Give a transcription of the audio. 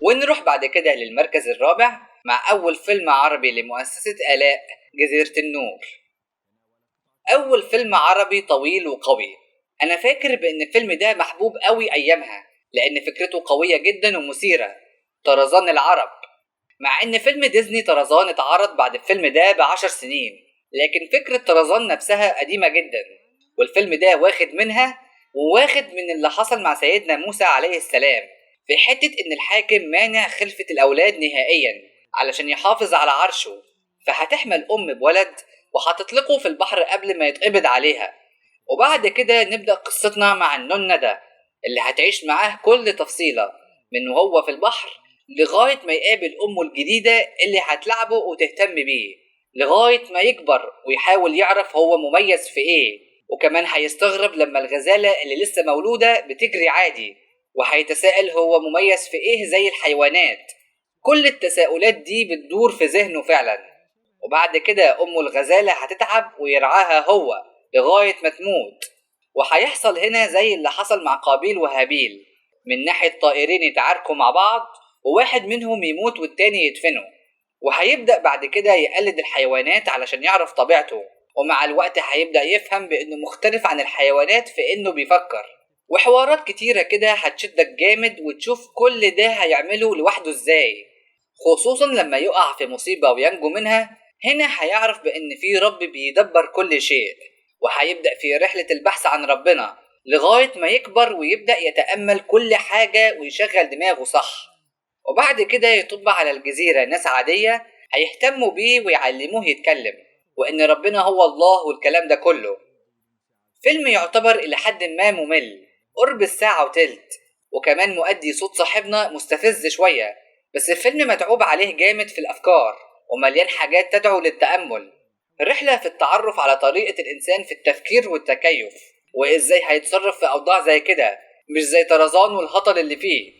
ونروح بعد كده للمركز الرابع مع أول فيلم عربي لمؤسسة آلاء، جزيرة النور. أول فيلم عربي طويل وقوي. أنا فاكر بأن الفيلم ده محبوب قوي أيامها لأن فكرته قوية جدا ومثيرة، طرزان العرب. مع أن فيلم ديزني طرزان اتعرض بعد الفيلم ده ب10 سنين، لكن فكرة طرزان نفسها قديمة جدا، والفيلم ده واخد منها وواخد من اللي حصل مع سيدنا موسى عليه السلام في حتة إن الحاكم مانع خلفة الأولاد نهائيا علشان يحافظ على عرشه، فهتحمل أم بولد وهتطلقه في البحر قبل ما يتقبض عليها. وبعد كده نبدأ قصتنا مع النونة ده اللي هتعيش معاه كل تفصيلة من وهو في البحر لغاية ما يقابل أمه الجديدة اللي هتلعبه وتهتم بيه، لغاية ما يكبر ويحاول يعرف هو مميز في إيه. وكمان هيستغرب لما الغزالة اللي لسه مولودة بتجري عادي، وهيتساءل هو مميز في إيه زي الحيوانات. كل التساؤلات دي بتدور في ذهنه فعلا. وبعد كده أمه الغزالة هتتعب ويرعاها هو لغاية ما تموت، وهيحصل هنا زي اللي حصل مع قابيل وهابيل، من ناحية طائرين يتعاركوا مع بعض وواحد منهم يموت والتاني يدفنه. وهيبدأ بعد كده يقلد الحيوانات علشان يعرف طبيعته، ومع الوقت هيبدأ يفهم بأنه مختلف عن الحيوانات في أنه بيفكر. وحوارات كتيرة كده هتشدك جامد وتشوف كل ده هيعمله لوحده ازاي، خصوصا لما يقع في مصيبة وينجو منها. هنا هيعرف بأن في رب بيدبر كل شيء، وهيبدأ في رحلة البحث عن ربنا لغاية ما يكبر ويبدأ يتأمل كل حاجة ويشغل دماغه صح. وبعد كده يطب على الجزيرة ناس عادية هيهتموا بيه ويعلموه يتكلم، وإن ربنا هو الله والكلام ده كله. فيلم يعتبر إلى حد ما ممل، قرب الساعة وتلت، وكمان مؤدي صوت صاحبنا مستفز شوية، بس الفيلم متعوب عليه جامد في الأفكار ومليان حاجات تدعو للتأمل. رحلة في التعرف على طريقة الإنسان في التفكير والتكيف، وإزاي هيتصرف في أوضاع زي كده، مش زي طرزان والهطل اللي فيه.